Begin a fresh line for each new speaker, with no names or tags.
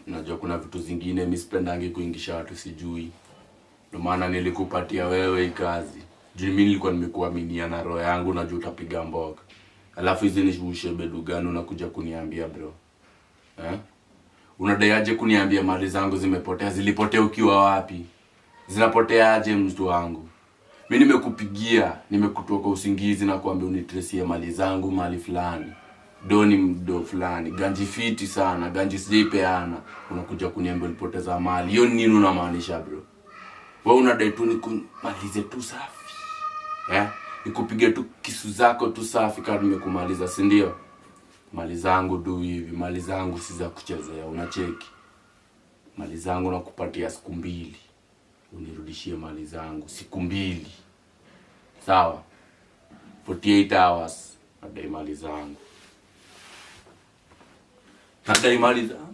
Unajua kuna vitu zingine mi sipendangi kuingisha watu sijui. Ndio maana nilikupatia wewe hii kazi. Juu mi nilikuwa nimekuaminia na roho yangu, najua utapiga mboka. Alafu hizi ni ushebedu gani unakuja kuniambia, bro? Eh? Unadaiaje kuniambia mali zangu zimepotea? Zilipotea ukiwa wapi? Zinapoteaje, mtu wangu? Mi nimekupigia, nimekutoka usingizi na kuambia unitresie mali zangu mali fulani. Doni mdo fulani, ganji fiti sana, ganji sijaipeana. Unakuja kuniambia ulipoteza mali. Hiyo ni nini unamaanisha, bro? Wewe unadai tu nikumalize tu safi. Eh? Nikupige tu kisu zako tu safi kama nimekumaliza, si ndio? Mali zangu du hivi, mali zangu si za kuchezea, unacheki. Mali zangu nakupatia siku 2. Unirudishie mali zangu siku 2. Sawa? 48 hours nadai mali zangu. Nadai mali zangu.